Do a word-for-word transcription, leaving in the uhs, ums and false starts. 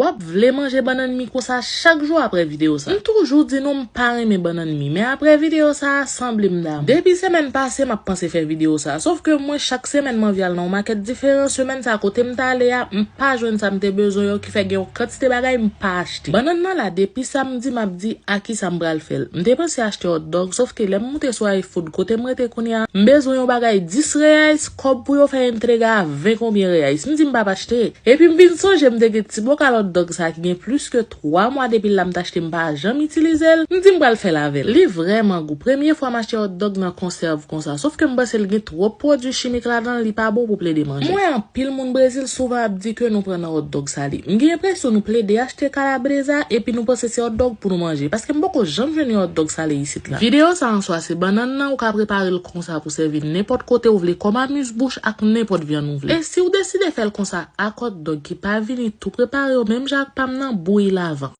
W ap vle manje bannann mi konsa chak jou apre videyo sa. M toujou di nou m pa renmen bannann mi, men apre videyo sa a sanble m damou. Depi semèn pase m ap panse fè videyo sa, sof ke mwen chak semèn m anvi al nan yon makèt diferan, semèn sa kote m t ale a, m pa jwenn sa m te bezwen yo, ki fè gen yon kantite bagay m pa achte. Bannann nan la depi samdi m ap di a kisa m pral fè l. M te panse achte hot dog, sof ke lè m moute sou iFood kote m rete kounye a, m bezwen yon bagay dis reais, kòb pou yo fè entrega a ven konbyen reais. M di m p ap achte. Epi m vin sonje m te gen ti bokal hot dog sa ki gen plis ke twa mwa depi l la m t achte m pa janm itilize l. M di m pral fè l avè l. Li vrèman gou. Premye fwa m achte hot dog nan konsèv konsa. Sof ke m panse l gen twòp pwodui chimik ladan l, li pa bon pou plede manje. M wè anpil moun Brezil souvan ap di ke nou pran nan hot dog sale. M gen enpresyon nou plede achte kalabreza epi nou panse se hot dog pou nou manje. Paske m poko janm jwenn yon hot dog sale isit la. Videyo sa an swa se bannann nan, ou ka prepare l konsa pou sèvi nenpòt kote ou vle kòm amiz bouch ak nenpòt vyann ou vle. E si w deside fè l konsa ak hot dog ki pa vini tou prepare yo menm jan ak pa m nan, bouyi l avan.